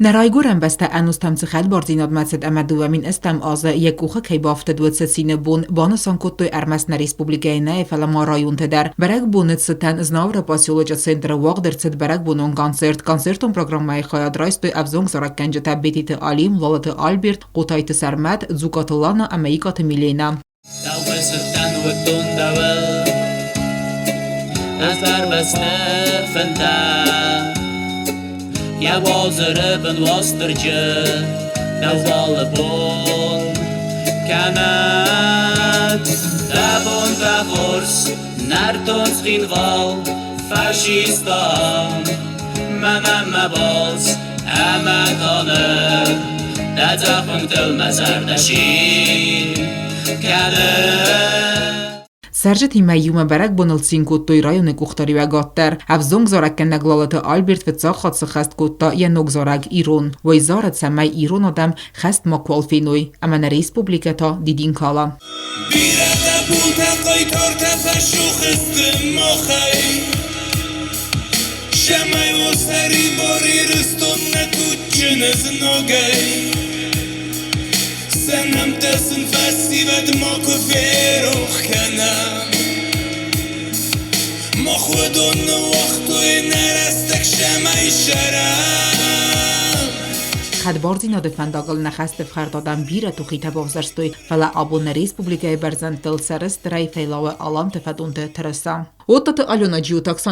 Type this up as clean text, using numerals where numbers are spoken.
Нӕ райгуырӕн бӕстӕ ӕнустӕм цы хӕдбардзинадмӕ цыд ӕмӕ 2008 азы йӕ къухы кӕй бафтыд, уыцы цины бон банысан кодтой ӕрмӕст нӕ республикӕйы нӕ, фӕлӕ ма районты дӕр. Бӕрӕгбоны цытӕн Знауыры поселочы центры уагъд ӕрцыд бӕрӕгбонон концерт. Концертон программӕйы хайад райстой ӕвзонг зарӕггӕнджытӕ Бетиты Алим, Лалыты Альберт, Хъотайты Сӕрмӕт, Дзукъаты Лана ӕмӕ Икъаты Милена. Дӕуӕй цыдтӕн уыдтон дӕуыл, Ӕз ӕрмӕст фынтӕ. Йӕ уалдзыры бын Уастырджы Дӕу алы бон кӕнӕд. Дӕ бонтӕ хорз, нӕртон Цхинвал, фашистам, Мӕнӕн мӕ балц ӕмӕ тоны Дӕ цъӕх уынгтыл мӕ зӕрдӕ цин кӕны. Цӕрджытимӕ иумӕ бӕрӕгбоныл цин кодтой районы къухдариуӕгад дӕр. Ӕвзонг зарӕггӕнӕг Лалыты Альберт фыццаг хатт сыххӕст кодта йӕ ног зарӕг «Ирон». Уый зарыд, цӕмӕй ирон адӕм хӕст макуал феной ӕмӕ нӕ республикӕ та дидин кала. Бирӕ лӕппутӕ, хъайтартӕ фӕсух сты махӕй. Цӕмӕй у сӕрибар Ирыстон нӕ туджджыны знагӕй. Сӕ нӕмттӕ сын фӕсивӕд макуы ферох кӕнӕм. Мах уыдон ныууагътой нӕ рӕстӕг цӕмӕй сӕрӕм. Хӕдбардзинады фӕндагыл нӕ хӕсты фхӕрд адӕм бирӕ тухитӕ бавзӕрстой, фӕлӕ абон нӕ республикӕйы бӕрзӕндтыл сӕрыстырӕй фӕйлауы аланты фӕдонты тырыса. Оттаты Алена Джиоты Оксана.